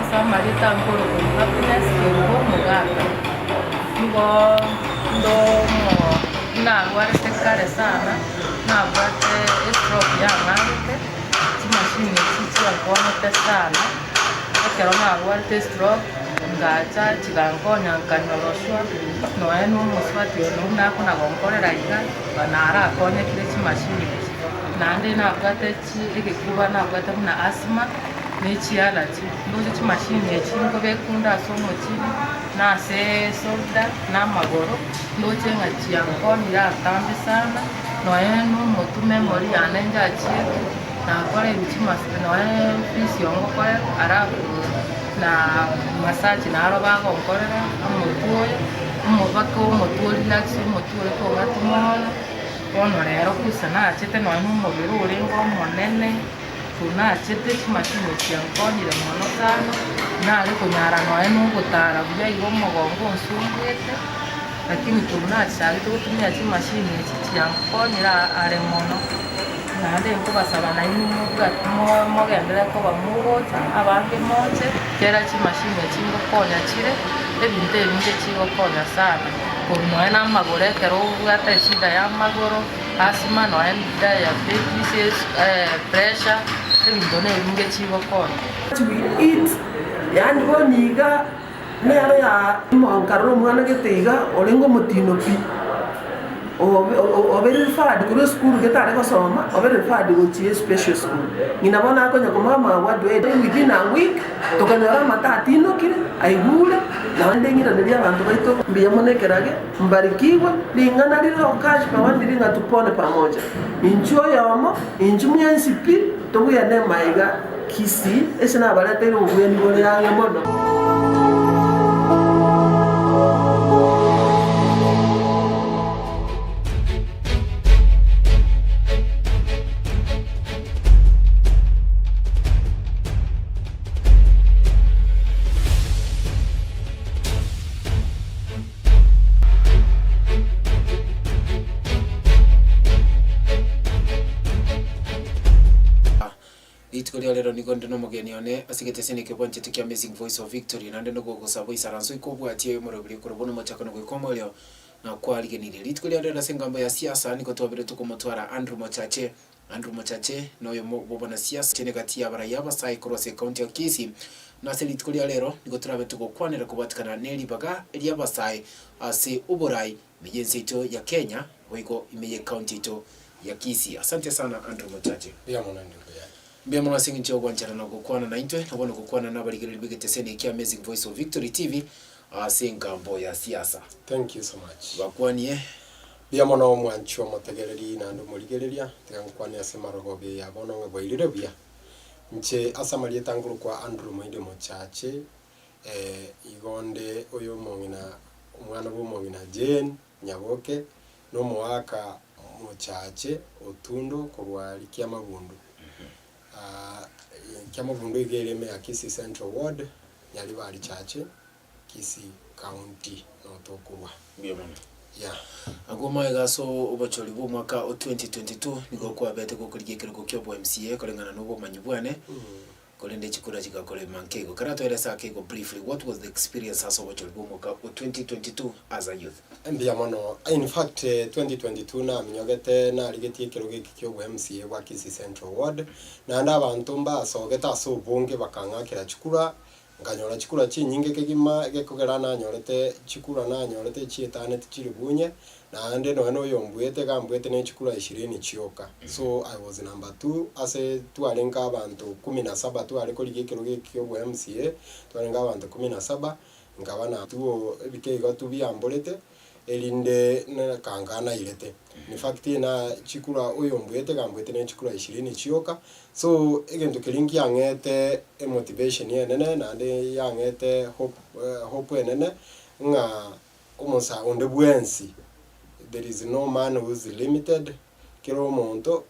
Ase amarieta nkorokwa Happiness Kerubo Omogaka, nigo ndo omo narwarete kare sana, nabwate estroke yang'arete, chimashini echi chiankonyete sana, ekero narwarete estroke, ngacha chigankonya nkanyoroshwa, nonya na omosubati oyo nobuna akona gonkorera iga, narakonyekire chimashini echi. Naende nabwate chi egekuba nabwate buna asthma. Ne chialachi, ndoche chimashini echi nkobekunda ase omochie, na ase esoda, na amagoro, ndoche ng'a chiankonyire atambe sana, nonya na omotwe memory yane njachiete, nakoreirwe chimasi nonya physio ngokorerwa alafu na massage naro bagonkorera omotwe oyo, omobaka omotwe orelax omotwe ore kong'ati mono, bono rero bosa nachete nonya na omobere orenge omonene. Nachete chimashini chiankonyire mono sana, nare konyara nonya na ogotara buya iga omogongo onsumbuete, lakini korwa nachagete gotumia chimashini echi chiankonyire are mono. Naende nkobasaba nainwe mobwate mo- mogenderere koba mogocha abange moche, ekiagera chimashini echi ngokonya chire, ebinto ebinge chigokonya sana. Korwa nonya na amagoro ekero obwate eshida ya amagoro. Asthma nonya diabetes, pressure, ebinto nebinge chigokonya. We eat, yaani bono iga nero ya nkarora omwana gete iga orenge omotino pi, obe obeire referred korwa esukuru gete are gosoma, obeire referred gochia especial school. Ng'ina bono akonya komoa mama what do I do within a week, tokanyora amato atinokire, aigure, naende ng'iraneria abanto baito mbuya mono ekerage. Mbarikigwe ring'ana rire okashpa ndiri ng'a tupone pamoja, inchuo oyomo, inchu mwensi pi, tobweane maiga Kisii, ase nabareteire obobweni bore ang'e mono. Rituko ria rero nigo nde nomogeni one ase egeteseni eke bwanchete kia Amazing Voice of Victory, naende nogogosaba oisaranse oike obwatie omoroberi okorobwo nomochakano goika omoerio na kwariganirie. Rituko ria rero ase engambo ya siasa nigo twaberetwe komotwara Andrew Mochache. Andrew Mochache noyomo bw'abanasiasa chene gati y'abarai abasae korwa ase ekaunti ya Kisii, na ase rituko ria rero nigo torabe togokwanera kobwatikana ne ribaga ri'abasae ase oborai ime y'ense yaito ya Kenya boigo ime y'ekaunti yaito ya Kisii. Asante sana Andrew Mochache. Mbuya mono ndugu yane. Mbuya mono ase eng'encho y'ogwanchana na gokwana naintwe, na bono gokwana nabarigereria b'egeteseni eke Amazing Voice of Victory TV ase engambo ya siasa. Thank you so much. Bakwanie. Mbuya mono omwanchi omotegereri naende omorigereria, tiga nkwane ase amarogoba eye ya bono ng'a bwairire buya. Inche ase amarieta nkorokwa Andrew Moinde Mochache, igo onde oyo omong'ina omwana bwa omong'ina Jane Nyaboke, na omoaka Mochache Otundo korwa aria Kiamabundu. Kiamabundu iga ere ime ya Kisii Central Ward, Nyaribari Chache. Kisii County notokorwa. Mbuya mono. Yeah. Agwo magega ase obochori bw'omwaka o 2022 nigo kwabete gokorigia ekerogo kia obo MCA koreng'ana na obomanyi bwane, korende chikura chigakorema nkeigo. Karatoerese ake igo briefly, what was the experience ase obochori bw'omwaka o 2022 as a youth? Mbuya mono. In fact 2022 naminyogete narigetie ekerogo eke kia obo MCA bwa Kisii Central Ward, naende abanto mbasogete ase obonge bakang'akera chikura, Nkanyora chikura chinyinge kegima, egekogera nanyorete chikura nanyorete echietaaneti chilifu inye, naende nonya na oyombuete iga ambuete ne chikura ishirini chioka. So I was number two ase twarenge abanto kumi na saba tware korigia ekerogo eki kia obwa MCA, twarenge abanto kumi na saba, nkaba na two ebike igo tu biamborete. Erinde kanga nairete. In fact na chikura oyombuete iga mbuete ne chikura ishirini chioka, so egento keria nkiang'ete emotivation enene naende yang'ete hope hope enene ng'a omosa onde bwensi there is no man who is limited, kera omonto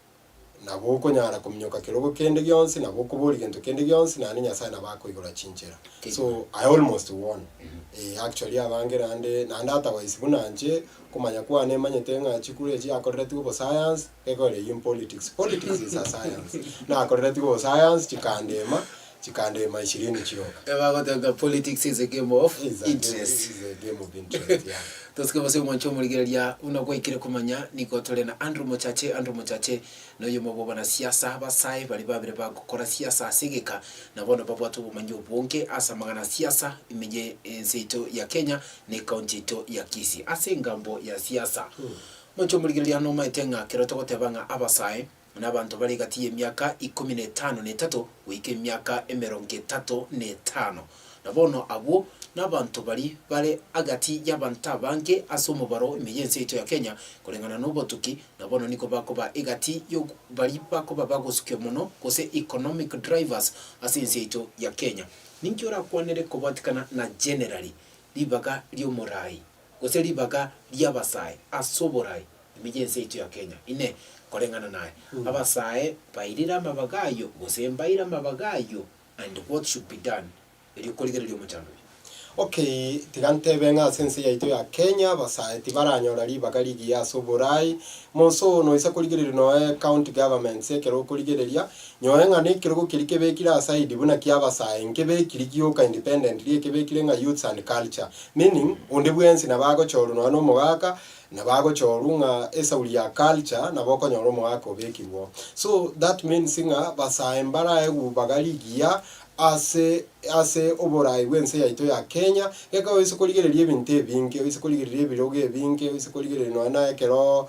Nabo okonyara kominyoka kerogo kende gionsi, nabo okoboria gento kende gionsi, naende Nyasae nabo akoigora chinchera. So, I almost won. Eh, actually abange naende, naende otherwise buna inche, komanya kwane manyete ng'a chikura echi yakoreretigwe oboscience, gekogera eyio politics. Politics is a science. Nakoreretigwe oboscience, chikandema. Chikandema ishirini chioka. Bagoteba ng'a politics is a game of Is a game, interest. is a game of interest, yeah. Tosike gose omwanche omorigereria buna gwaikire komanya nigo tore na Andrew Mochache. Andrew Mochache noyomo bwa abanasiasa abasae baria babere bagokora siasa ase egeka na bono babwate obomanyi obonge ase amang'ana a siasa ime ye ense yaito ya Kenya na ecounty yaito ya Kisii ase engambo ya siasa. Omwanche omorigereria nomaete ng'a kero togoteba ng'a abasae na abanto bare egati y'emiaka ikomi na etano na etato goika emiaka emerongo etato na etano. Na bono abwo nabanto baria bare agati y'abanto abange ase omobaro ime y'ense yaito ya Kenya, koreng'ana nobotuki, na bono nigo bakoba egati y'ok baria bakoba bagosukia mono gose economic drivers ase ense yaito ya Kenya. Ninki orakwanere kobwatikana na generally ribaga ri'omorai gose ribaga ri'abasae ase oborai ime y'ense yaito ya Kenya? Inee! Koreng'ana naye, abasae bairire amabaga ayio gose mbaire amabaga ayio? And what should be done erio korigereria omochando oyo? Okay, tiga ntebe ng'a ase ense yaito ya Kenya abasae tibaranyora ribaga rigiya ase oborai. Monso noisa korigereria noe county governments ekero okorigereria, nyoe ng'a na ekerogo keria kebekire aside buna kia abasae nkebekiri gioka independently ekebekire ng'a youths and culture. Meaning, onde bwensi nabo agochorwa nonya na omogaka, Nabo agochorwa ng'a esauri ya culture nabo okonyora omogaka obekirwe oo. So that means ng'a basae mbaraegwe baga rigiya ase ase oborai bw'ense yaito ya Kenya, geka oise korigereria ebinto ebinge, oise korigereria ebirogo ebinge, oise korigereria nonya na ekeroo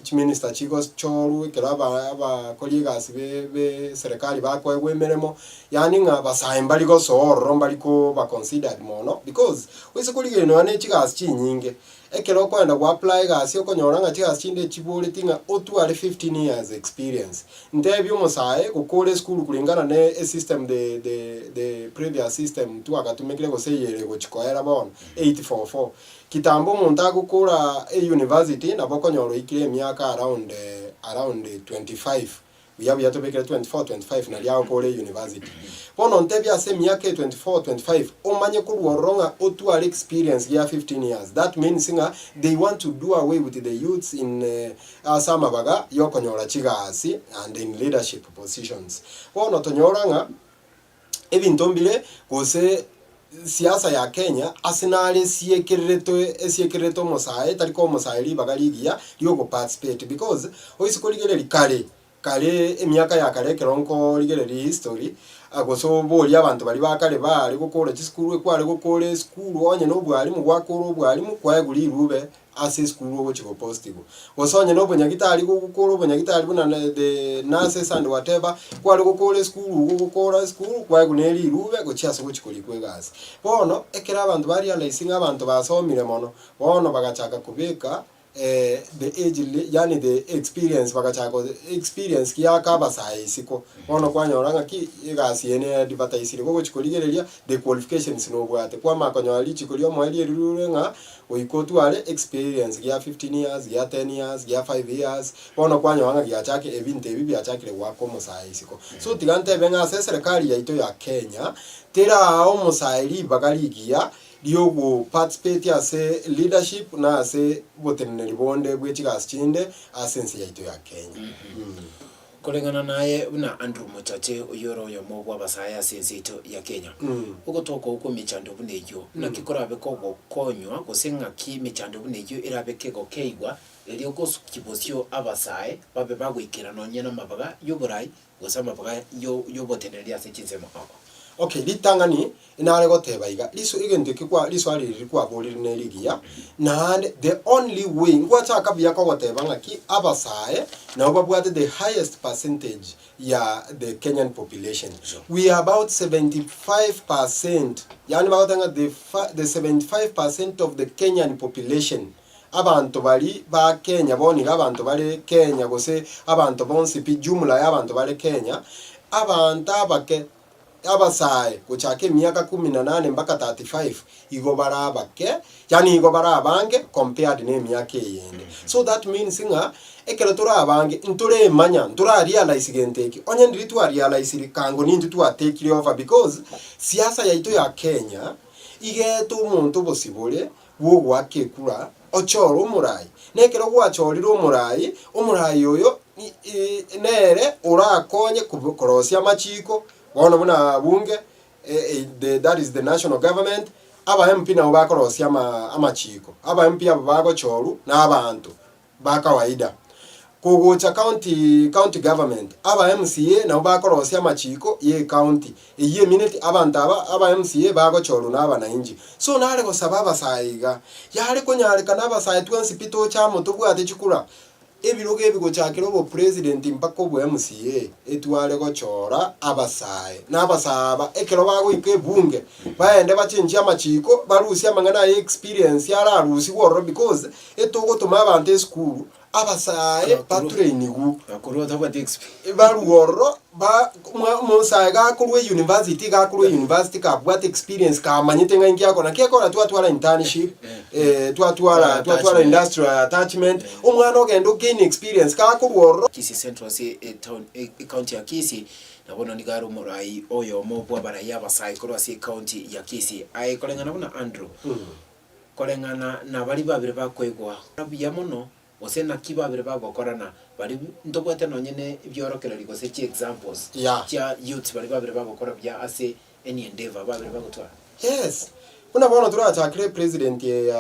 chiminister chigochorwa, ekero aba abakori egasi be be serikali bakoegwa emeremo, yaani ng'a basae mbari gosoa ororo mbari koba considered mono because, Oise korigereria nonya ne chigasi chinyinge, ekero okoenda go apply egasi okonyora ng'a chigasi chinde chiboreti ng'a otware 15 years experience. Ntebie omosae gokora esukuru kulingana ne esystem the the the previous system twagatumekire gose eye ere gochi koera bono, 844. Kitambo omonto agokora euniversity nabo okonyora oikire emiaka around around 25. Buya buya tobekere 24, 25 nario agokora euniversity. Bono ntebie ase emiaka eye 24, 25 omanye korwa ororo ng'a otware experience gia 15 years. That means ng'a they want to do away with the youths in ase amabaga yokonyora chigasi and in leadership positions. Bono tonyora ng'a ebinto mbire gose siasa ya Kenya ase nare esiekereretwe esiekererete omosae tari koa omosae ribaga rigiya riogo participate because oise korigereria kare kare emiaka ya kare ekero nkorigereria history gose oborie abanto baria ba kare bare gokora chisukuru ekware gokora esukuru onye na obwalimu gwakora obwalimu kwaegwa rirube ase esukuru ogochia gopostigwa. Gose onye na obonyagitari gogokora obonyagitari buna the nurses and whatever, kware gokora esukuru igo ogokora esukuru kwaegwa ne rirube gochia ase ogochia korikwa egasi. Bono, ekero abanto ba realize ng'a abanto basomire mono, bono bagachaka kobeka the age li yaani the experience bagachaka ko experience giaka abasae isiko. Bono kwanyora ng'aki, egasi eye ne advertisire gogochia korigereria the qualifications nobwate. Kwamanya konyora richiko ria omoerio erirure ng'a Goika otware experience gia 15 years, gia 10 years, gia 5 years, bono kwanyora ng'a giachake ebinto ebi biachakire goaka omosae isiko. So tiga ntebe ng'a ase eserekari yaito ya Kenya, teraa omosae ribaga rigiya riogo participate ase leadership na ase oboteneneri bonde bwe chigasi chinde ase ense yaito ya Kenya. Koreng'ana naye buna Andrew Mochache, oyio ore oyomo bw'abasae ase ense yaito ya Kenya, ogotoka okwo kw'emechando buna eyio, naki korabe kogokonywa, gose ng'aki emechando buna eyio erabe kegokeigwa, erio gosukia bosio abasae babe bagoikera nonye namabaga y'oborai, gose amabaga y'oboteneneri ase chinsemo ao. Okay, ritang'ani Nare goteba iga, riso egento eke kwa riswali riri kwaborire ne rigiya, naende the only way ngwachaka buya kogoteba ng'aki abasae nabo babwate the highest percentage ya the Kenyan population. We are about 75%, yaani bagoteba ng'a the fi the 75% of the Kenyan population, abanto baria ba Kenya bono iga abanto bare Kenya gose abanto bonsi pi jumla ya abanto bare Kenya, abanto abake Abasae gochaka emiaka kumi na nane mpaka 35 igo bare abake, yaani igo bare abange compared na emiaka eyende. So that means ng'a ekero tore abange ntoremanya, ntora realize gento eki. Onye ndiri twa realisiri kango nintwe twa takire over because siasa yaito ya Kenya igete omonto obosibore bw'ogoaka ekura ochore omorai. Na ekero gwachorire omorai, omorai oyo nere orakonye korosia amachiko. Bono buna bunge, the that is the national government, aba MP nabo bakorosia ama amachiko. Aba MP aba bagochorwa na abanto ba kawaida. Kogocha county county government, aba MCA nabo bakorosia amachiko ye ecounty, eyio emineti abanto aba aba MCA bagochorwa na abanainchi. So nare gosaba abasae iga, yare konyarekana abasae twensi pi toche amo tobwate chikura, Ebirogo ebi gochakera obopresident mpaka obo MCA etware gochora abasae na abasae aba ekero bagoika ebunge baende bachenchie amachiko barusie amang'ana aye experience ararusigwe ororo because etogotoma abanto esukuru abasae batrainigu Bakorwa otabwati experience. barue ororo ba mwa omosae gakorwa euniversity iga akorwa euniversity kabwate experience kamanyete ng'a inki akora naki ekora twatwara internship eh, twatwara twatwara industrial attachment omwana ogenda o gain experience gakorwa ororo. Kisii Central ase etown ecounty ya Kisii na bono nigo are omorai oyomo bw'abarai abasae korwa ase ecounty ya Kisii. Aye koreng'ana buna Andrew, koreng'ana nabaria babere bakoigwa buya mono Gose naki babere bagokorana baria ntobwate nonye ne ebiorokererio gose chi examples Yeah. chia youths baria babere bagokora buya ase any endeavour babere bagotwara? Yes, buna bono torachakere president eye ya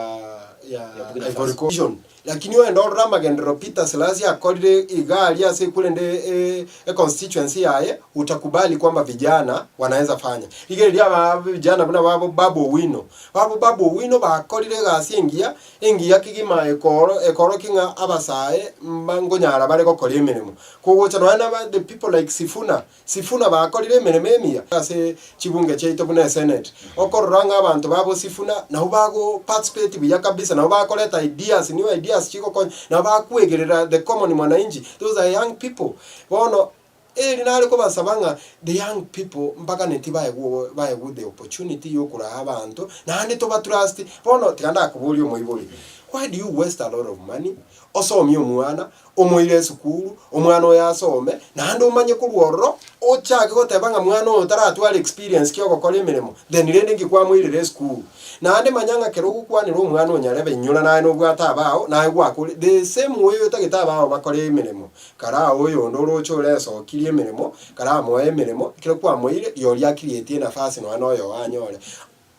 ya Ya Burkina Ivory Faso. Coast lakini ogende orore amagenderero Peter Selassie akorire iga aria ase korende e e constituency yaye utakubali kwamba vijana wanaeza fanya. Rigereria aba vijana buna babo Babu Owino, babo Babu Owino bakorire egasi engiya Engiya kegima ekoro ekorokia ng'a abasae mba nkonyara bare gokora emeremo. Kogocha nonya naba the people like Sifuna, Sifuna bakorire emeremo emiya ase chibunge chiaito buna esenate. Okorora ng'a abanto babo Sifuna nabo bago participate buya kabisa, nabo bakoreta ideas, new ideas chigokonya, nabo bakwegerera the common mwananchi, those are young people. Bono Eri nare kobasaba ng'a the young people mbaganeti baegwe baegwe the opportunity yokoraa abanto, naende toba trust. Bono tiga ndakoborie omoibori, why do you waste a lot of money osomie omwana, omoire esukuru, omwana oyo asome, naende omanye korwa ororo, ochake goteba ng'a mwana oyo taratwara experience ki ogokora emeremo, then rende nki kwamoirera esukuru. Naende manya ng'a kero ogokwanera omwana onyarebe inyora naye nobwate abao, naye gwakore the same way otagete abao bakore emeremo. Karaa oyonde oroche oresokirie emeremo, karamoe emeremo, ekero kwamoeire, rirorio akirietie enafasi nonya noyogo anyore.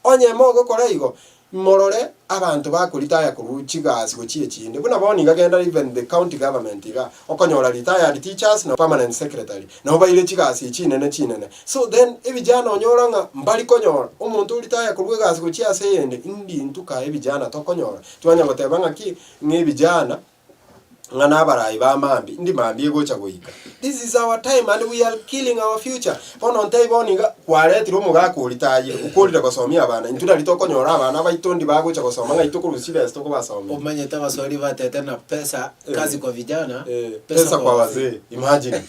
Onye mogokora igo, morore abanto bakoritaya korwa chigasi gochia echinde. Buna bono iga genda even the county government igaa, okonyora retired teachers na permanent secretary, nabo baire chigasi echi chinene chinene. So then ebijana onyora ng'a mbari konyora, omonto oritaya korwa egasi gochia ase eyende, indi intwe kaa ebijana tokonyora? Twanya goteba ng'aki, ng'a ebijana. ng'a nabarai ba mambia, indi mambia egocha goika. This is our time and we are killing our future. Bono ntebie bono iga, kwaretire omogaka oria tayire, okorire gosomia abana, intwe nari tokonyora abana baito ndi bagocha gosoma ng'ai tokorusia chibesa tokobasomia. Omanyete abaswahili batete na pesa kazi kwa vijana, Eh, pesa kwa wazee, imagine.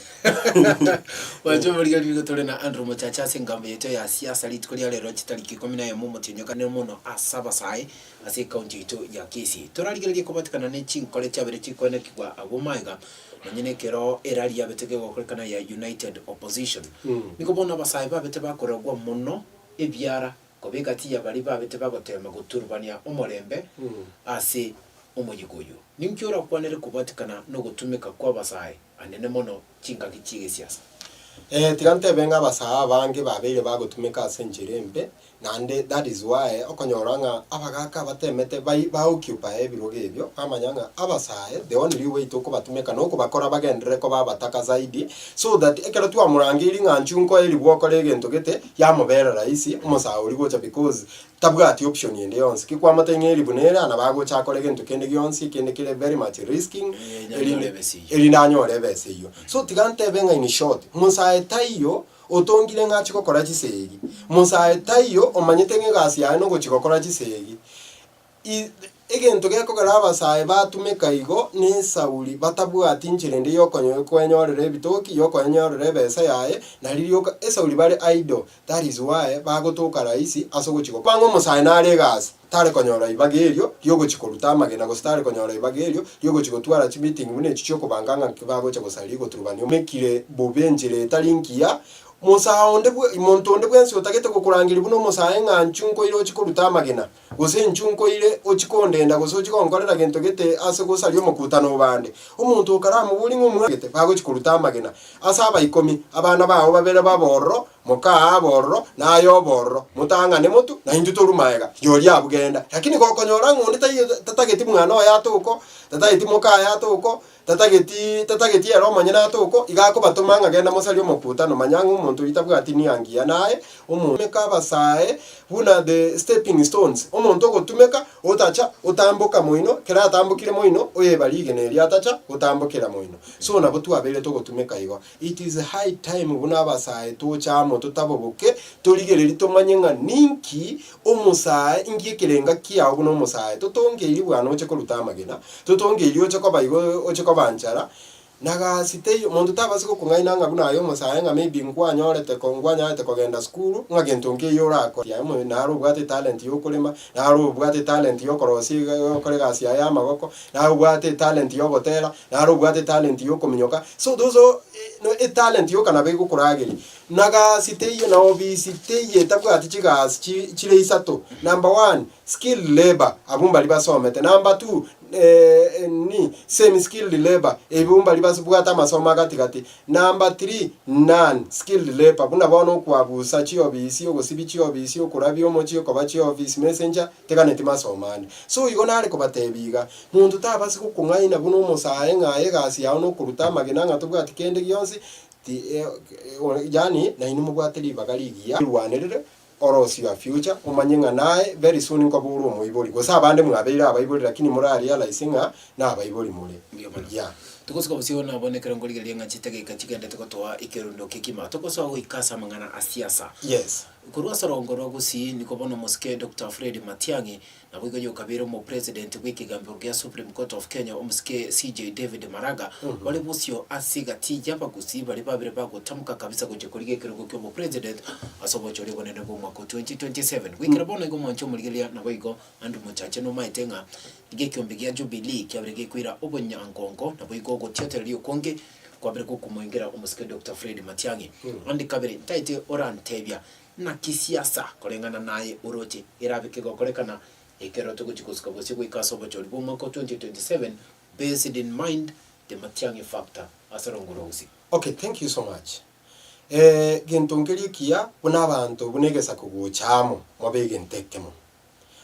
Mwanche omorigereria nigo tore na Andrew Mochache ase engambo yaito ya siasa rituko ria rero chitariki ikomi na eyemo omotienyi o kane mono ase abasae Ase ekaunti yaito ya Kisii, torarigererie kobatikana ne chinkore chiabere chikoenekigwa agwo magega, nonye nekero erari yabete kegokorekana ya United Opposition. Nigo bono abasae babete bakoragwa mono ebiara koba egati ya baria babete bagotema goturubania omorembe ase omoyega oyio. Ninki orakwanere kobwatikana nogotumeka kw'abasae anene mono chingaki chi'egesiasa? Tiga ntebe ng'a abasae abange babeire bagotumeka ase enchera embe, Naende that is why okonyora ng'a abagaka abatemete bai ba occupy ebirogo ebio, bamanya ng'a abasae the only way tokobatumeka nokobakora bagenderere koba abataka zaidi, so that ekero twamorangeirie ng'a nchu nkoe ribu okore egento gete, yamobera rahisi omosae oria gocha because tabwati option ende yonsi. Ki kwamotebia ng'a eribu nere aa nabo agocha akore gento kende gionsi kende kere very much risking, Anyore ebesa eyio. erinde anyore ebesa eyio. So tiga ntebe ng'a in short, mosae taiyo Otongire ng'a achie gokora chisegi. Mosae taiyo omanyete ng'a egasi yaye nogochia gokora chisegi. I egento gekogera abasae batumeka igo nesauri batabwati nchera ende yokonyo kwenyorera ebitoki, yokoenyorera ebesa yaye, nari rioka esauri bare idle, that is why bagotoka rahisi ase ogochia go bang'e omosae nare egasi. Tare konyora ribaga erio riogochia koruta amagena, gose tare konyora ribaga erio riogochia gotwara chimeeting buna echio chi'okobanga ng'a nki bagocha gosaria goturubania omekire bobe enchera etari ngiya. Mosae onde bwe monto onde bwensi otagete gokorangeria buna omosae ng'a nchu nkoire ochie koruta amagena, gose nchu nkoire ochie kondenda gose ochie gonkorera gento gete ase gosaria omokutano obande. Omonto okaramobori ng'a omwagete bagochia koruta amagena ase aba ikomi, abana bao babere babe ororo. Mokaa abe ororo, na aye obe ororo, motang'ane motwe, na intwe torwe magega, rirorio abwo genda. Lakini gokonyora ng'a onde taiyo tatageti mwana oye atoke, tatageti mokaye atoke, tatageti tatageti ere omonyene atoke, iga akobatoma ng'a genda mosarie omokutano, manya ng'a omonto oyio tabwati nia ngiya naye, omo abasae buna the stepping stones, omonto ogotumeka otacha otamboka moino, ekero atambokire moino, oyeba rigena erio atacha gotambokera moino. So nabo twabeire togotumeka igo. It is high time buna abasae toche amo totaboboke, torigererie tomanye ng'a ninki omosae, inki ekerenga kiao buna omosae. Totongeirie bwana oche koruta amagena, totongeirie oche koba igo oche koba nchara, na gasi teiyo, monto tabasi gokong'aina ng'a buna aye omosae ng'a maybe nkwanyorete ko nkwanyarete kogenda sukuru, ng'a gento nkeiyo orakore. Yaye naro obwate etalent ya okorema, naro obwate etalent ya okorosia iga okore egasi yaye ya amagoko, naro obwate etalent ya ogotera, Naro obwate etalent yokominyoka, so those o no etalent yoka nabo egokorageria. Na gasi teiyo na obisi teiyo etabwati chigasi chi chire isato, number one, skilled labour, abwo mbaria basomete, number two, nini, semi skilled labour, ebwo mbaria basbwate amasomo agati gati, number three, non skilled labour, buna bono okwabusa chiobisi, ogosibia chiobisi, okorabia omochie, okoba chioffice messenger, Teganeti masomo ande. So igo nare kobatebia iga, monto tabasi gokong'aina buna omosae ng'a aye egasi yao nokoruta amagena ng'a tobwati kende gionsi, ti yaani nainwe mobwate ribaga rigiya rwanerere orosie your future, omanye ng'a naye very soon nkoba ore omoibori, gose abande mwabeire abaibori lakini mora realize ng'a nabaibori more. Mbuya mono. Yeah. Togosuka bosio nabo nekero nkorigereria ng'a chidageka chigendete gotoa ekerundo kegima. Togosoa goika ase amang'ana a siasa. Yes. Korwa ase orongo rwa Gusii nigo bono omosike Doctor Fred Matiang'i naboigo oyokabere omopresident bw'ekegambero gia Supreme Court of Kenya omosike CJ David Maraga bare bosio ase egati y'abagusii baria babere bagotamoka kabisa gochia korigia ekerogo ki'obopresident ase obochori obonene bw'omwaka o 2027. Goikera bono igo mwanche omorigereria naboigo Andrew Mochache nomaete ng'a nigo ekiombe gia Jubilee kiabere gekoira obonyangongo naboigo ogotiotereria okonge Kwabere gokomoingera omosike Doctor Fred Matiang'i. Ande kabere ntaete orantebia naki siasa koreng'ana naye oroche erabe kegokorekana ekero togochia gosuka bosio goika ase obochori bw'omwaka o 2027 based in mind the Matiang'i factor ase rongo rwa Gusii. Okay thank you so much eh gento nkeria ekiya buna abanto buna egesaku gocha amo mobe egento ekemo.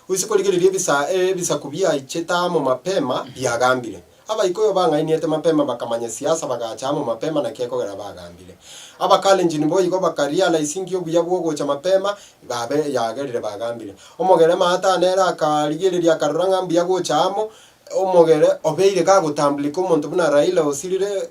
Oise korigereria ebisa ebisaku biaichete amo mapema biagambire. Abaikoyo bang'ainiete mapema bakamanya siasa bagacha amo mapema naki ekogera bagambire. Abakalenjin boigo baka realize nki obuya bwogocha mapema babe yagerire bagambire. Omogere maata nere akarigereria akarora ng'a mbuya gocha amo, omogere obeire gagotambulika omonto buna Raila osirire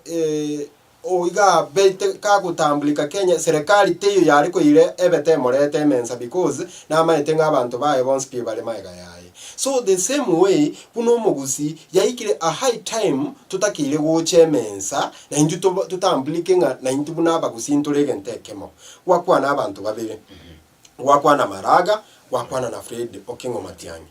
Oo iga abete kagotambulika Kenya serikali teiyo yare koira ebete emorete emensa because namaete ng'a abanto baye bonsi pi bare maega yaye. So the same way buna omogusii yaikire a high time totakeire gocha emensa naintwe toba totambulike ng'a naintwe buna abagusii ntore egento ekemo. Gwakwana abanto babere, gwakwana Maraga, gwakwana na Fred Okengo Matiang'i.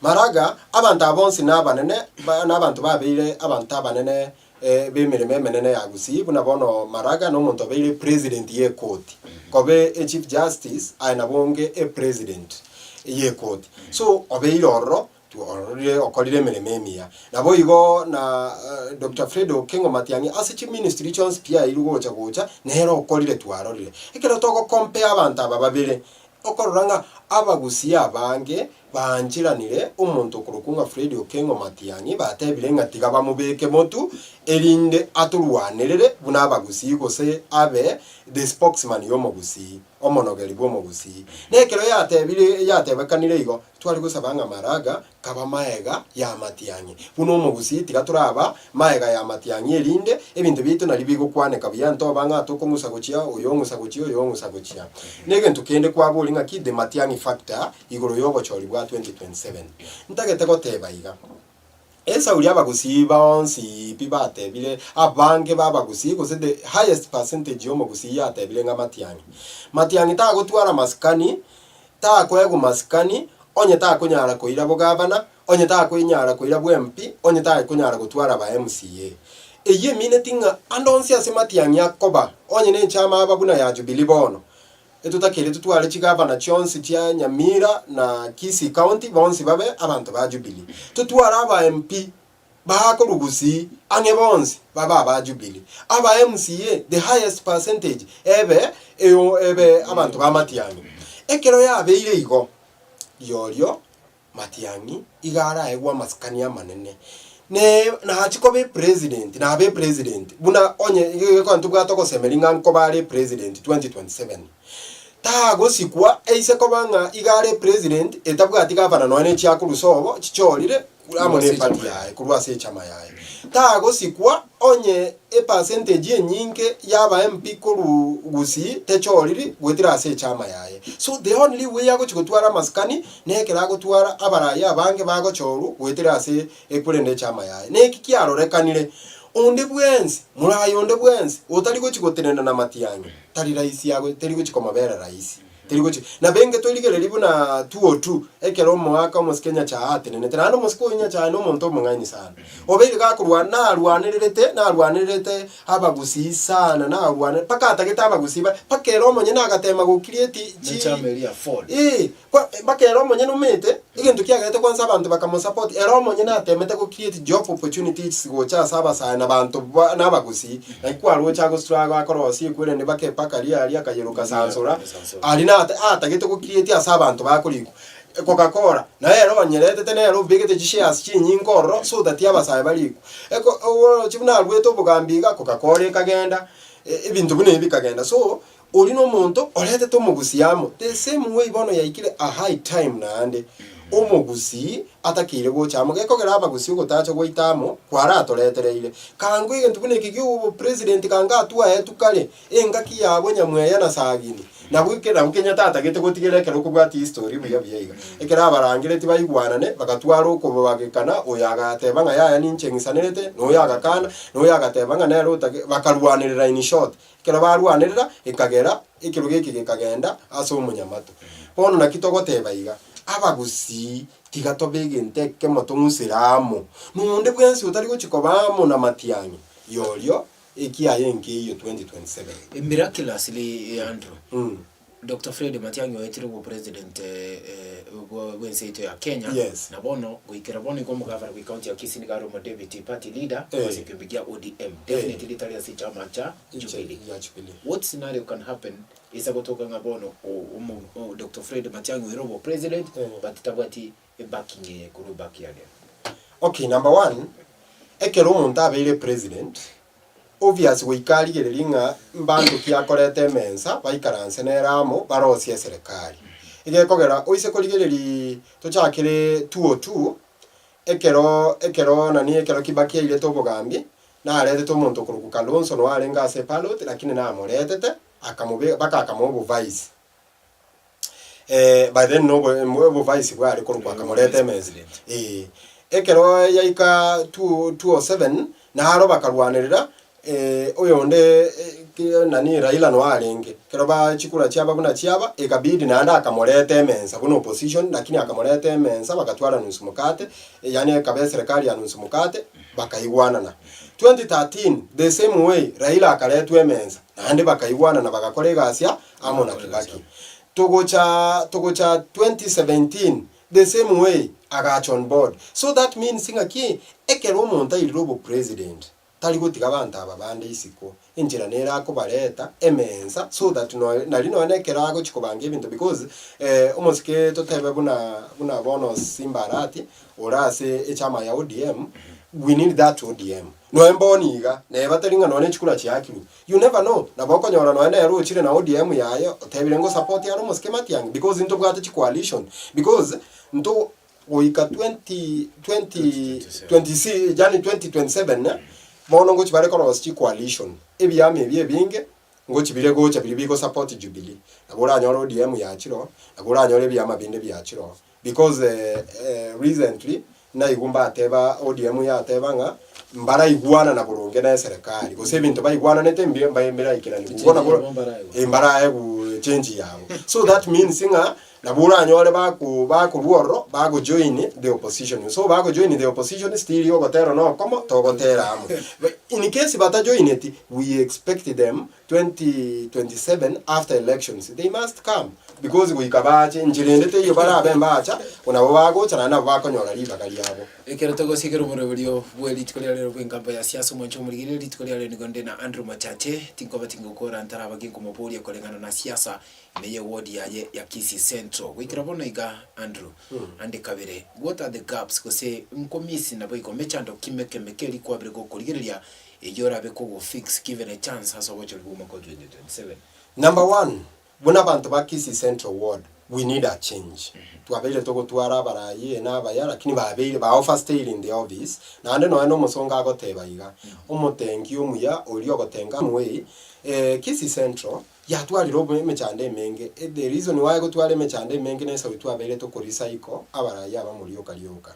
Maraga, abanto aba bonsi nabanene ba nabanto babeire abanto abanene b'emeremo emenene ya Gusii, buna bono Maraga nomonto obeire president y'ekoti, koba echief justice aye nabo onge epresident y'ekoti. So obeire ororo ororire okorire emeremo emiya. Naboigo na Doctor Fred Okengo Matiang'i ase chiministry chionsi pi airwe gocha gocha, nere okorire twarorire. Ekero togo compare abanto aba babere, okorora ng'a abagusii abange Baancheranire omonto okorokwa ng'a Fred Okengo Matiang'i batebire ng'a tiga bamobeke motu erinde atorwanerere buna abagusii gose abe the spokesman y'omogusii, omonogeri bw'omogusii. Nekero yatebire yatebekanire igo, tware gosaba ng'a Maraga kaba maega ya Matiang'i. Buna omogusii tiga toraba maega ya Matiang'i erinde ebinto biaito nario bigokwaneka buya ntoba ng'a tokong'usa gochia oyo ong'usa gochia oyo ong'usa gochia. Negento kende kwaboria ng'aki the Matiang'i factor igoro y'obochori bwa 2027. Ntagete goteba iga, Esauri abagusii bonsi pi batebire, abange b'abagusii gose the highest percentage y'omogusii yatebire ng'a Matiang'i. Matiang'i tagotwara masikani, takoegwa masikani, onye takonyara koira bogavana, onye takonyara koira bwa MP, onye takonyara gotwara ba MCA. Eyio emineti ng'a ande onsi ase Matiang'i akoba, onye nenchama aba buna ya Jubilee bono, Etotakeire totware chigavana chionsi chia Nyamira na Kisii County bonsi babe abanto ba Jubilee. Totware aba MP bakorwa Gusii ang'e bonsi babe aba Jubilee. Aba MCA the highest percentage ebe. Eyo ebe abanto ba Matiang'i. Ekero yabeire igo, riorio Matiang'i iga araegwe amasikani amanene, ne nachie koba epresident, nabe epresident buna onye iga ntobwate ogosemeria ng'a nkoba are epresident 2027. Tagosikwa aise koba ng'a iga are epresident etabwati gavana nonya ne chiakorwa sobo chichorire amo ne eparty yaye korwa ase echama yaye. Tagosikwa onye epercentage enyinge yaba MP korwa Gusii techoriri goetera ase echama yaye. So the only way agochi gotwara amasikani nekero agotwara abarai abange bagochorwa goetera ase ekorenda echama yaye. Neki kiarorekanire, onde bwensi, morai onde bwensi otari gochi gotenena na matiang'i tari rahisi ago teri gochi komobera rahisi. Teri gochi nabo enge torigereria buna 202 ekero omoaka omosike Nyachae atenenete naende omosike oyio Nyachae na omonto omong'aini sana. Obeire gakorwa narwanererete narwanererete abagusii sana narwane mpaka atagete abagusii ba mpaka ere omonyene agatema go create chi Nechama eria Ford. eh kwa mpaka ere omonyene omanyete egento kiagerete kwanza abanto bakamosupport ere omonyene atemete go create job opportunities gocha ase abasae na abanto ba na abagusii. Naki kwaroche ago struggle akorosia ekwerende mpaka epaka riaye aria akayeroka sansora, aria nate atagete go create ase abanto bakorikwa Coca-Cola, naye ere onyeretete nere obegete chishares chinyinge ororo so that abasae barikwe. Eko oroche buna arwete obogambi iga Coca-Cola ekagenda, ebinto buna ebi bikagenda. So, oria na omonto oretete omogusii amo, the same way bono yaikire a high time naende, omogusii atakeire gocha amo, gekogera abagusii ogotacha gwaito amo kwaratoretereire. Kangwe egento buna eke gia obopresident kanga atwaetwe kare, engaki yabo Nyamweya na Sagini, nabwo eke nabwo Kenyatta atagete gotigera ekero okobwatia history buya buya iga. Ekero abarangereti baigwanane, bagatwara okobagekana, oyo agateba ng'a yaya ninche ng'isanerete, na oyo agakana, na oyo agateba ng'a nere otage, bakarwanerera in short. Ekero barwanerera, ekagera ekerogo eke gekagenda ase omonyamato. Bono naki togoteba iga, abagusii tiga tobe egento ekemo tong'usere amo, na onde bwensi otari gochia koba amo na matiang'i, yorio ekiaye nkeiyo 2027. Miraculously Andrew, Doctor Fred Matiang'i oetire obopresident bw'ense yaito ya Kenya, Yes. na bono goikera bono igo omogavana bwe county ya Kisii nigo are omodeputy party leader Eh. ase ekeombe kia ODM, definitely tari ase echama cha Jubilee. Ya Jubilee. What scenario can happen ase gotoka ng'a bono o- omo o- Doctor Fred Matiang'i oire obopresident Eh. but tabwati ebacking eye korwa ebackyard eye? Okay, number one, ekero omonto abeire president, Obvious goika arigererie ng'a mbanto ki akoreta emensa baikaranse nere amo barosie eserekari. Egekogera oise korigereria tochakere 202 ekero ekero nani ekero Kibaki airete obogambi naretete omonto okorokwa Kalonzo noo arenge ase epalot lakini namoretete akamobe mpaka akamoa obovice. By then nobo obovice bware korokwa akamoreta emesa. Eh, ekero yaika two 207 naro bakarwanerera oyonde nani Raila noo arenge, ekero ba chikura chiaba buna chiaba, ekabidi naende akamoreta emesa buna opposition, lakini akamoreta emesa bagatwara nusu mkate, yaani ekaba eserekari ya nusu mkate, bakaigwanana. 2013 the same way Raila akaretwa emesa, naende bakaigwanana bagakora egasi amo na Kibaki. Togocha togocha 2017 the same way agacha on board. So that means ng'aki ekero omonto airire obopresident tari gotiga abanto aba bande isiko, enchera nere akobareta emensa so that noe nari nonya na ekero agochi kobanga ebinto because omosike totebe buna buna bono Simba Arati ore ase echama ya ODM, we need that ODM. Noe mbono iga, neba tari ng'a nonya ne chikura chiakirwe, You never know, nabo okonyora nonya nere ochire na ODM yaye otebire ngo support are omosike Matiang'i because ntobwate chi coalition because nto goika 20 20 26 yaani 2027 bono ngochi bare korosia chi coalition ebiama ebi ebinge ngochi bire gocha biria bigo support Jubilee. Nabo oranyore ODM yachire oo, nabo oranyore ebiama binde biachire oo because recently Naigwa mbateba ODM yateba ng'a mbaraigwanana boronge na eserekari, gose ebinto baigwananete mbi mba mbiraikeraniwu. Igo nabo mbaraegwe change yabo. So that means ng'a nabo oranyore bako bakorwa ororo bagojoin the opposition. So bagojoin the opposition still ogotera na okomo togotera amo. In case batajoineti, we expect them 2027 after elections they must come. Because goika bache, enchera ende teiyo barabe mbacha, nabo bagocha naende nabo bakonyora ribaga riabo. Ekero togosiekera omoroberio bwe rituko ria rero bw'engambo ya siasa omwancho omorigereria rituko ria rero nigo nde na Andrew Machache tinkoba tingokora ntaraba ginkomoboria koreng'ana na siasa ime ye ward yaye ya Kisii Central goikera bono iga Andrew ande kabere what are the gaps gose nkomisi naboigo mechando ki meke meke eri kwabire gokorigereria eyio orabe kogo fix given a chance ase obochori bwa omwaka o 2027. Number one, Buna abanto ba Kisii Central Ward we need a change. Twabeire togotwara abarayi na abaya lakini babeire ba overstayed in the office naende nonya na omosongo agoteba iga, omotengi omuya oria ogotenga way Kisii Central yatwarire obo emechando emenge the reason why egotwara emechando emenge na esabu twabeire toko recycle abarayi abamo rioka rioka.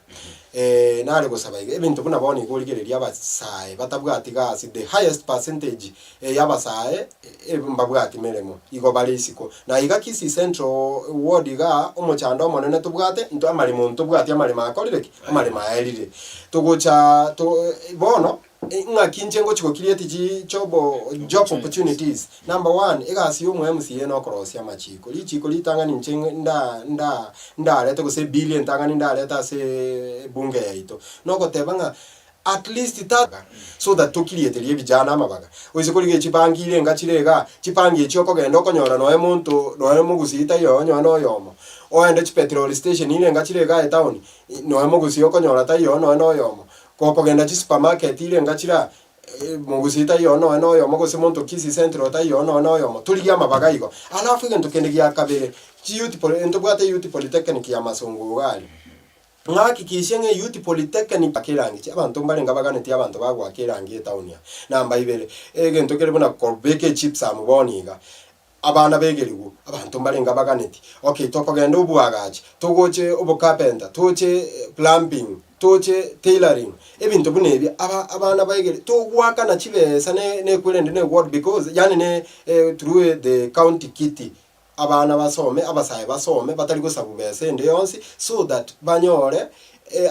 Nare gosaba iga ebinto buna bono iga origereria abasae batabwati gasi the highest percentage Ey'abasae mbabwati meremo, igo bare isiko. Na iga Kisii Central Ward igaa omochando omonene tobwate intwe amaremo ntobwati amaremo akorire ki? Amaremo aerire. Togocha to bono ng'aki inche ngochi go create chi job job opportunities. Number one, egasi ya omo MCA nokorosia amachiko. Richiko ritang'ani inche nda nda ndarete gose ebill entang'ani ndarete ase ebunge yaito, nogoteba ng'a At least ta so that tokirieterie ebijana amabaga. Oise korigia chibangi ire enga chire igaa, chibangi echio okogenda okonyora noe monto noe mogusii taiyo onye na oyomo. Oende chipetrol station ire enga chire igaa etown, noe mogusii okonyora taiyo noe na oyomo. Gokogenda chisupermarket ire enga chire aa, mogusii taiyo noe na oyomo gose monto Kisii Central taiyo noe na oyomo. Torigie amabaga igo. Alafu egento kende gia kabere, chiyouth poli ntobwate youth polytechnic ya Masongo iga aria. Ng'akikishe ng'a Youth Polytechnic ake erangi chi abanto mbarenge abaganetie abanto bagoaka erangi etown aa. Namba ibere, egento kere buna kobeka echips amo bono iga, abana begerigwe, abanto mbarenge abaganetie. Okay, tokogenda oboagachi, togoche obocarpenter, toche plumbing, toche tailoring, ebinto buna ebi aba abana baegeri togoakana chibesa ne nekwerende ne ward because yaani ne through the county kitty. Abana basome, abasae basome, batari gosabu besa ende yonsi, so that banyore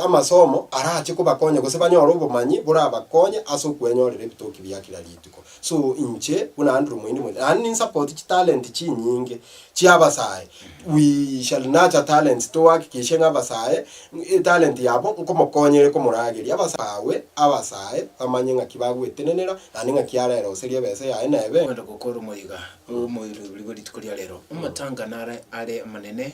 amasomo arache kobakonya gose banyore obomanyi borabakonye ase okwenyorera ebitoki bia kera rituko. So inche buna Andrew Moindi Moindi, naende ninsupport chitalent chinyinge chia abasae, we shall nurture talents tohakikishe ng'a abasae etalent yabo nkomokonya ere komorageria abasawe abasae bamanye ng'aki bagwetenenera naende ng'aki areroserie ebesa yaye nebe. Kwenda gokora omoyega Omoirobiri bwe rituko ria rero, amatanga nare are amanene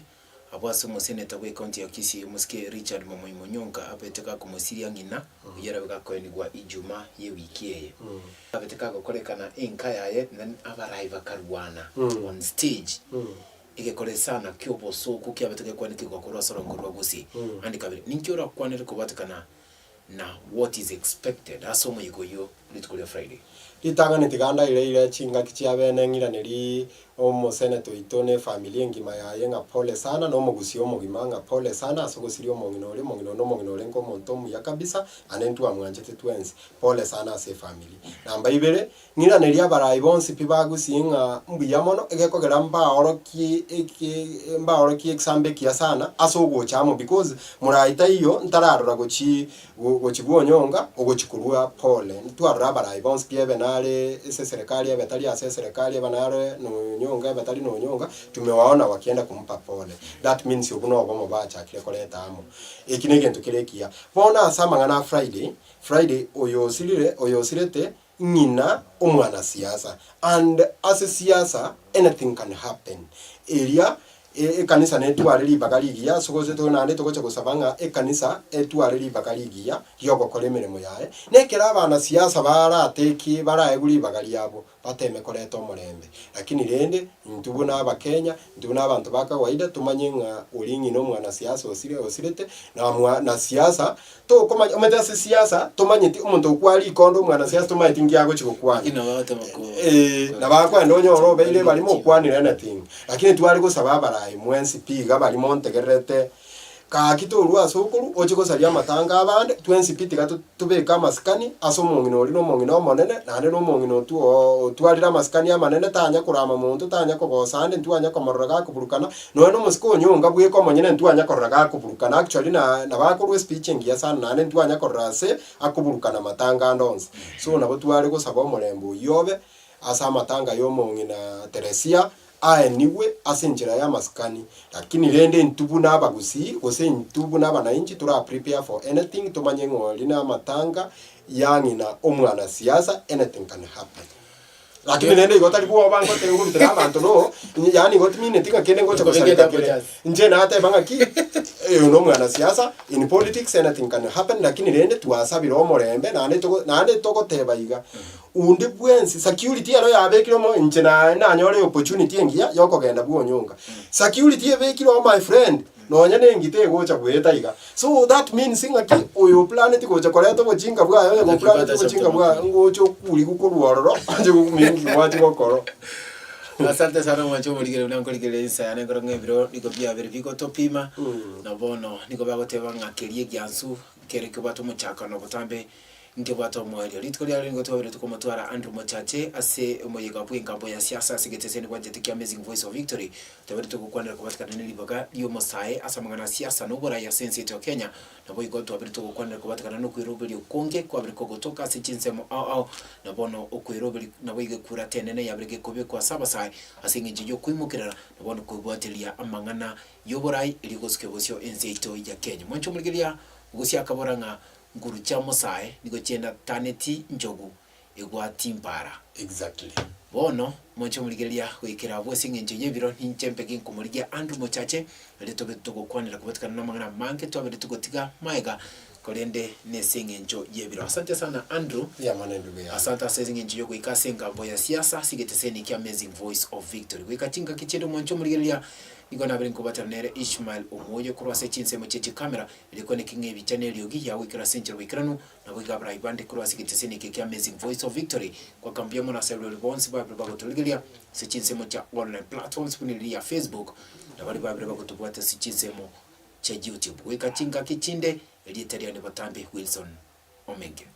abwo ase omoseneta bwe county ya Kisii omosike Richard Momoi Monyonka abete gakomosiria ng'ina oyio arabe gakoenigwa Ijumaa ye wiki eye. Abete kagokorekana enka yaye then abarai bakarwana on stage egekore sana kiobosoku kiabete gekwanekigwa korwa ase orongo rwa Gusii. Ande kabere ninki orakwanere kobwatekana na what is expected ase omoyega oyio rituko ria Friday. Ritang'ani tiga ndaireire chingaki chia bene ng'iraneri omoseneta oito ne efamiri engima yaye ng'a pole sana na omogusii omogima ng'a pole sana ase ogosiria omong'ina oria, omong'ina oria nomong'ina orenge omonto omuya kabisa naende ntwamwanchete twensi, pole sana ase efamiri. Namba ibere, Ng'iranerie abarai bonsi pi bagusie ng'a mbuya mono, egekogera mbaorokie eke mbaorokie egesambe ekiya sana ase ogocha amo because morai taiyo ntararora gochi gochi bwonyonga ogochi korwa pole. Ntwarora abarai bonsi pi ebe nare ase eserekari ebe tari ase eserekari ebe nare nonyonga ebe tari nonyonga, tumewaona wakienda kumpa pole. That means obwo nobomo bachakire koreta amo. Eki negento kere ekiya. Bono ase amang'ana a Friday, Friday oyo osirire oyo osirete ng'ina omwanasiasa and ase siasa anything can happen eria ekanisa netware ribaga rigiya ase gose to naende togocha gosaba ng'a ekanisa etware ribaga rigiya riogokora emeremo yaye, na ekero abanasiasa baratake baraegwe ribaga riabo bateme koreta omorembe. Lakini rende intwe buna abakenya, intwe buna abanto ba kawaida tomanye ng'a oria ng'ina omwanasiasa osire osirete na mwanasiasa Tokomanya, omanyete ase siasa tomanyeti omonto okwa rikondo omwanasiasa tomanyeti nki agochi gokwana. Lakini nabo bagotema ko Eh, nabo akoenda onyore obeire bari mokwanire anything. Lakini tware gosaba abarai mwensi pi iga bari montegererete, gaki torwa ase okorwa oche gosaria amatanga abande, twensi pi tiga to tobeke amasikani ase omong'ina oria na omong'ina omonene, naende na omong'ina otwo otwarire amasikani amanene tanya korama monto, tanya kogosa ande, ntwanya komorora gakoburukana, Nonya nomosike onyonga bweka omonyene ntwanya korora gakoburukana actually na nabo akorwa espeech engiya sana naende ntwanya korora ase akoburukana matanga ande onsi. So nabo tware gosaba omorembe oyio obe ase amatanga ya omong'ina Teresia. Aenigwe ase enchera y'amasikani, lakini rende intwe buna abagusii, gose intwe buna abanainchi tora prepare for anything, tomanye ng'a ori namatanga ya ng'ina omwanasiasa, anything can happen. Lakini rende igo tari bwoba ngote ngorutera abanto no, yaani igo timineti ng'a kende ngocha gosareka kere. Inche nateba ng'aki, oyo na omwanasiasa, in politics anything can happen, lakini rende twasabire omorembe naende togo naende togoteba iga, Onde bwensi, security ero yabekire omo inche naye nanyore opportunity engiya yokogenda bwonyonga. Security ebekire oo my friend, nonya na engito egocha goeta iga. So that means ng'aki oyo oplaneti gocha koreta obochinga bwaye, oyo oplaneti obochinga bwaye, ngocha okurigwa korwa ororo, ache gokumenya ng'aki gwachi gokora. Asante sana mwanche omorigere buna nkorigereria insa yane nkoro ng'a ebiro nigo biabere bigotopima, na bono nigo bagoteba ng'a keria egiansu kere kebwate omochakano botambe Nkebwate omoerio. Rituko riaye nigo twaberete komotwara Andrew Mochache ase omoyega bw'engambo ya siasa ase egeteseni bwanchete kia Amazing Voice of Victory. Twaberete gokwanera kobatikana ne ribaga ri'omosae ase amang'ana a siasa na oborai ase ense yaito ya Kenya. Naboigo twaberete gokwanera kobatikana nokoiroberia okonge kwabere kogotoka ase chinsemo ao ao na bono okoiroberia naboigo ekurata enene yabere gekobekwa ase abasae ase engencho y'okoimokerera na bono koibwateria amang'ana y'oborai erio gosukia bosio ense yaito ya Kenya. Mwanche omorigereria ogosia akabora ng'a Nguru chia omosae nigo chiendataneti nchogu egwati mpara. Exactly. Bono moche omorigereria goikera abwo ase engencho y'ebiro, ninche mbe ginkomorigia Andrew Mochache, erio tobe togokwanera kobatikana namang'ana amange twabere togotiga maega, korende nese engencho y'ebiro. Asante sana Andrew. Mbuya mono endugu yane. Asante ase engencho y'ogoika ase engambo ya siasa ase egeteseni kia Amazing Voice of Victory. Goika chingaki chiende omwanche omorigereria, nigo nabere nkobatana nere Ishmael Omoyo korwa ase chinsemo chie chikamera, Rikwane ki ng'a ebicha na eriogi yagoikera ase enchera boikeranu, naboigo abarai bande korwa ase egeteseni eke kia Amazing Voice of Victory goaka mbuya mono ase abarweri bonsi babere bagotorigereria ase chinsemo chia online platforms buna eria ya Facebook na baria babere bagotobwata ase chinsemo chia YouTube. Goika chingaki chinde, erieta riane botambe Wilson Omenge.